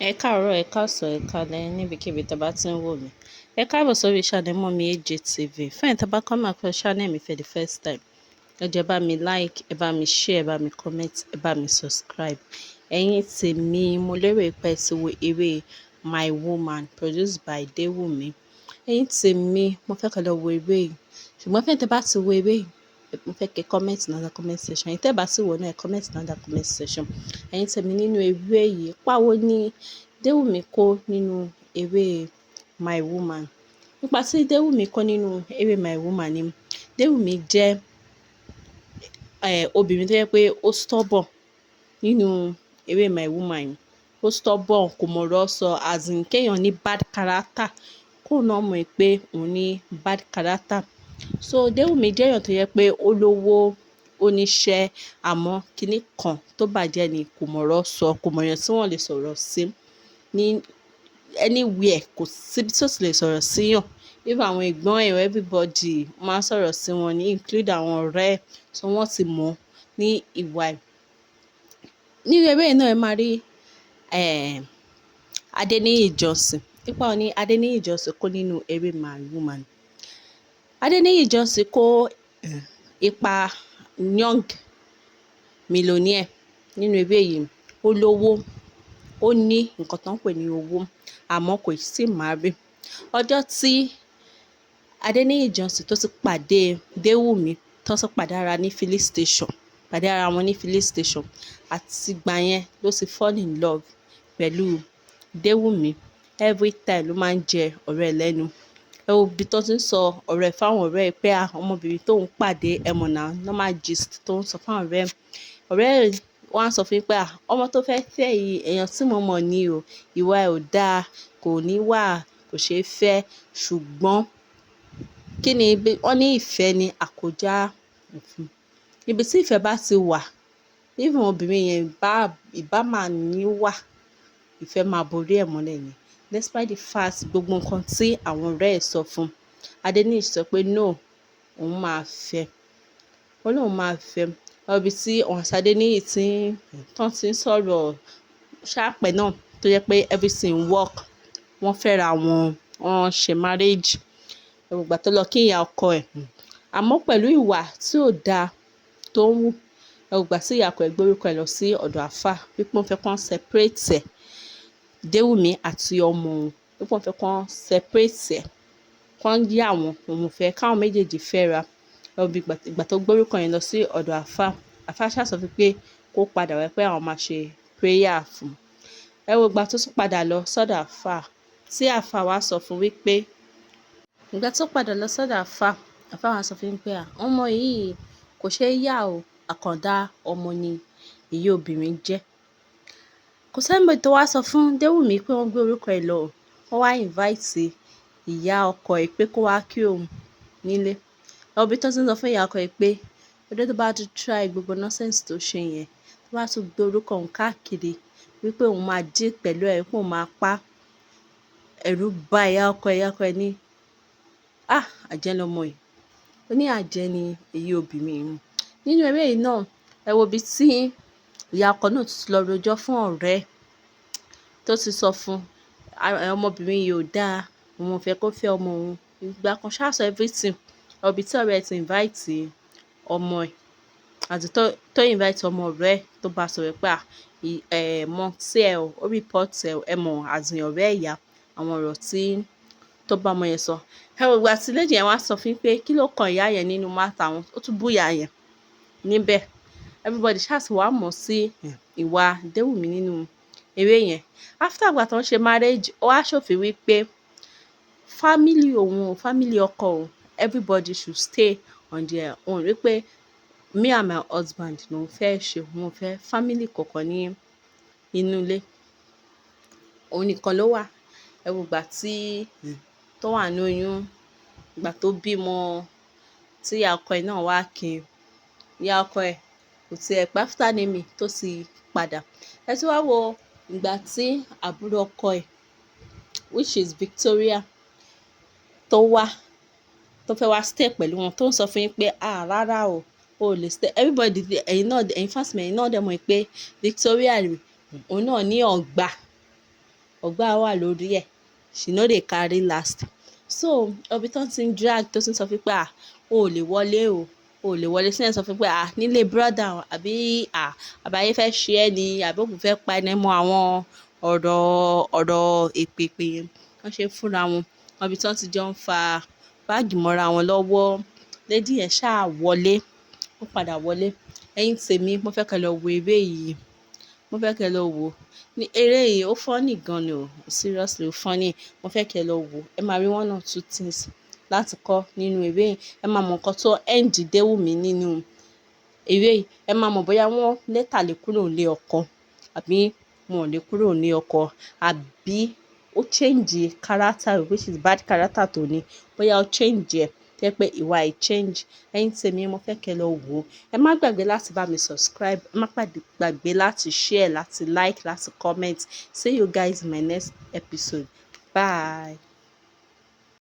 Ẹ káàárọ̀, ẹ̀ káàsán, ẹ̀ káalẹ́ níbikíbi tí ẹ bá ti ń wò mí. Ẹ káàbọ̀ sórí channel Mummy AJ TV. Fún ẹ̀yin tí ẹ bá come across channel mi for the first time, ẹ jọ̀ọ́, ẹ bá mi like, ẹ bá mi share, ẹ bá mi comment, ẹ bá mi subscribe. Ẹ̀yin tèmi, mo lérò pé ẹ ti wo eré My Woman produced by Dewumi. Ẹ̀yin tèmi, mo fẹ́ kẹ́ lọ wo eré yìí. Ṣùgbọ́n fún ẹ̀yin tí ẹ bá ti wo eré yìí, mo fẹ́ kẹ́ comment ní under comment section. Ẹ̀yin tí ẹ bá sì wò náà, ẹ comment ní under comment section. Ẹ̀yin tèmi, nínú eré yìí, ipa wo ni Dewumi kó nínú eré My Woman? Nípa tí Dewumi kó nínú eré My Woman ni, Dewumi jẹ́ obìnrin tó jẹ́ pé ó stubborn nínú eré My Woman yìí. Ó stubborn, kò mọ̀rọ̀ sọ, as in kéèyàn ní bad character, kóun náà mọ̀ pé òun ní bad character. So Dewumi jẹ́ èèyàn tó jẹ́ pé ó lówó, ó níṣẹ́, àmọ́ kiní kan tó bàjẹ́ ni kò mọ̀rọ̀ sọ, kò mọ̀ èèyàn tí wọ́n lè sọ̀rọ̀ sí ní anywhere, kò síbi tí ó ti lè sọ̀rọ̀ síyàn. Even àwọn ẹ̀gbọ́n ẹ̀, everybody máa ń sọ̀rọ̀ sí wọn ní, include àwọn ọ̀rẹ́ ẹ̀, so wọ́n ti mọ̀ ní ìwà ẹ̀. Nínú eré yìí náà, ẹ máa rí Adeniyi Johnson. Ipa wo ni Adeniyi Johnson kó nínú eré My Woman? Adeniyi Johnson kó ipa young millionaire nínú eré yìí. Ó lówó, ó ní nǹkan tó ń pè ní owó, àmọ́ kò tíì marry. Ọjọ́ tí Adeniyi Johnson tó ti pàdé Dewumi, tó ti pàdé ara ní filling station, pàdé ara wọn ní filling station, àtìgbà yẹn ló ti fall in love pẹ̀lú Dewumi. Every time ló máa ń jẹ ọ̀rẹ́ ẹ̀ lẹ́nu. Ẹ wo ibi tó ti ń sọ ọ̀rọ̀ ẹ̀ fáwọn ọ̀rẹ́ ẹ̀ pé, ah, ọmọbìnrin tóun pàdé, ẹ mọ̀ náà, normal gist tó ń sọ fáwọn ọ̀rẹ́ ẹ̀. Ọ̀rẹ́ ẹ̀ wọ́n á sọ fún yín pé, ah, ọmọ tó fẹ́ fẹ́ yìí, èèyàn tí mo mọ̀ ni o, ìwà ẹ̀ ò dáa, kò ní wà, kò ṣeé fẹ́. Ṣùgbọ́n kí ni wọ́n ní? Ìfẹ́ ni àkójá òfin. Ibi tí ìfẹ́ bá ti wà, even obìnrin yẹn bá ìbá máa níwà, ìfẹ́ máa borí ẹ̀ mọ́lẹ̀ ni. Despite the fact gbogbo nǹkan tí àwọn ọ̀rẹ́ ẹ̀ sọ fún, Adeniyi sọ pé no, òun máa fẹ́. Ó lóun máa fẹ́. Ibi tí òun àti Adeniyi tí tán ti ń sọ̀rọ̀ ṣáàpẹ́ náà tó jẹ́ pé everything work, wọ́n fẹ́ra wọn, wọ́n ṣe marriage. Ẹ wo ìgbà tó lọ kí ìyá ọkọ ẹ̀, àmọ́ pẹ̀lú ìwà tí ò da tó ń wù. Ẹ wo ìgbà tí ìyá ọkọ ẹ̀ gbé orúkọ ẹ̀ lọ sí ọ̀dọ̀ àfáà wípé wọ́n fẹ́ kó separate ẹ̀, Déwùmí àti ọmọ òun, wípé wọ́n fẹ́ kó separate ẹ̀, kó yà wọ́n, òun ò fẹ́ káwọn méjèèjì fẹ́ra. Ẹ wo ìgbà tó gbé orúkọ yẹn lọ sí ọ̀dọ̀ àfáà, àfáà ṣáà sọ fún pé kó padà wá, pé àwọn máa ṣe prayer fún un. Ẹ wo ìgbà tó tún padà lọ sọ́dọ̀ àfáà, tí àfáà wá sọ fún wípé, ìgbà tó padà lọ sọ́dọ̀ àfáà, àfáà wá sọ fún wípé, à, ọmọ yìí kò ṣe é yà o, àkàndá ọmọ ni èyí obìnrin jẹ́. Kò sí anybody tó wá sọ fún Déwùmí pé wọ́n gbé orúkọ ẹ̀ lọ. Wọ́n wá invite ìyá ọkọ ẹ̀ pé kó wá kí òun nílé. Ẹ wo bí tó ti ń sọ fún ìyá ọkọ ẹ̀ pé ọjọ́ tó bá tún try gbogbo nonsense tó ṣe yẹn, tó bá tún gbé orúkọ òun káàkiri wípé òun máa deal pẹ̀lú ẹ̀, wípé òun máa pa. Ẹ̀rù bà ìyá ọkọ ẹ̀. Ìyá ọkọ ẹ̀ ní, "Ah, àjẹ́ lọmọ yìí." Ó ní àjẹ́ ni èyí obìnrin yìí. Nínú eré yìí náà, ẹ wo ibi tí ìyá ọkọ náà ti lọ rojọ́ fún ọ̀rẹ́ ẹ̀, tó ti sọ fún, ọmọbìnrin yìí ò dáa, òun ò fẹ́ kó fẹ́ ọmọ òun. Ìgbà kan ṣáà sọ everything. Ẹ wo ibi tí ọ̀rẹ́ ẹ̀ ti invite ọmọ ẹ̀, àti tó invite ọmọ ọ̀rẹ́ ẹ̀, tó bá sọ̀rọ̀ pé, à, mọ̀ sí ẹ o, ó report ẹ, ẹ mọ̀, as in ọ̀rẹ́ ìyá, àwọn ọ̀rọ̀ tí tó bá ọmọ yẹn sọ. Ẹ wo ìgbà tí lady yẹn wá sọ fún pé kí ló kan ìyá yẹn nínú matter wọn, ó tún bú ìyá yẹn níbẹ̀. Everybody ṣáà sì wá mọ̀ sí ìwà Déwùmí nínú eré yẹn. After ìgbà tó ń ṣe marriage, ó wá ṣòfin wípé family òun o, family ọkọ òun, everybody should stay on their own, wípé me and my husband lòun fẹ́ ṣe, òun ò fẹ́ family kankan ní inú ilé. Òun nìkan ló wà. Ẹ wo ìgbà tí tó wà ní oyún, ìgbà tó bímọ, tí ìyá ọkọ ẹ̀ náà wá kí i. Ìyá ọkọ ẹ̀ kò tiẹ̀ pẹ́ after naming tó ti padà. Ẹ tún wá wo ìgbà tí àbúrò ọkọ ẹ̀, which is Victoria, tó wá, tó fẹ́ wá stay pẹ̀lú wọn, tó ń sọ fún yín pé, ah, rárá o, o ò lè stay. Everybody, ẹ̀yin náà, ẹ̀yin fans mi, ẹ̀yin náà dẹ̀ mọ̀ pé Victoria rè, òun náà ní ọgbà. Ọgbà wà lórí ẹ̀. She no dey carry last. So ibi tó ti ń drag, tó ti ń sọ fún pé, "Ah, o ò lè wọlé o, o ò lè wọlé." Sí ẹ̀ sọ fún pé, "Ah, nílé brother àbí, ah, àbáyé fẹ́ ṣe ẹ́ ni, àbí òkú fẹ́ pa ẹni mọ́." Àwọn ọ̀rọ̀ ọ̀rọ̀ èpèpè yẹn wọ́n ṣe fúnra wọn. Ibi tí wọ́n ti jọ ń fa báàgì mọ́ra wọn lọ́wọ́, lady yẹn ṣáà wọlé, ó padà wọlé. Ẹ̀yin tèmi, mo fẹ́ kẹ́ lọ wo eré yìí, mo fẹ́ kẹ́ lọ wò ní eré yìí. Ó funny gan ni o. Seriously, ó funny. Mo fẹ́ kẹ́ lọ wò. Ẹ máa rí one or two things láti kọ́ nínú eré yìí. Ẹ máa mọ nǹkan tó end Déwùmí nínú eré yìí. Ẹ máa mọ̀ bóyá wọ́n later lè kúrò nílé ọkọ àbí wọn ò lè kúrò ní ọkọ, àbí ó change character, which is bad character tó ní, bóyá ó change ẹ̀ tẹ́ pé ìwà ẹ̀ change. Ẹ̀yin tèmi, mo fẹ́ kẹ́ lọ wò ó. Ẹ má gbàgbé láti bá mi subscribe. Ẹ má gbàgbé láti share, láti like, láti comment. See you guys in my next episode. Bye.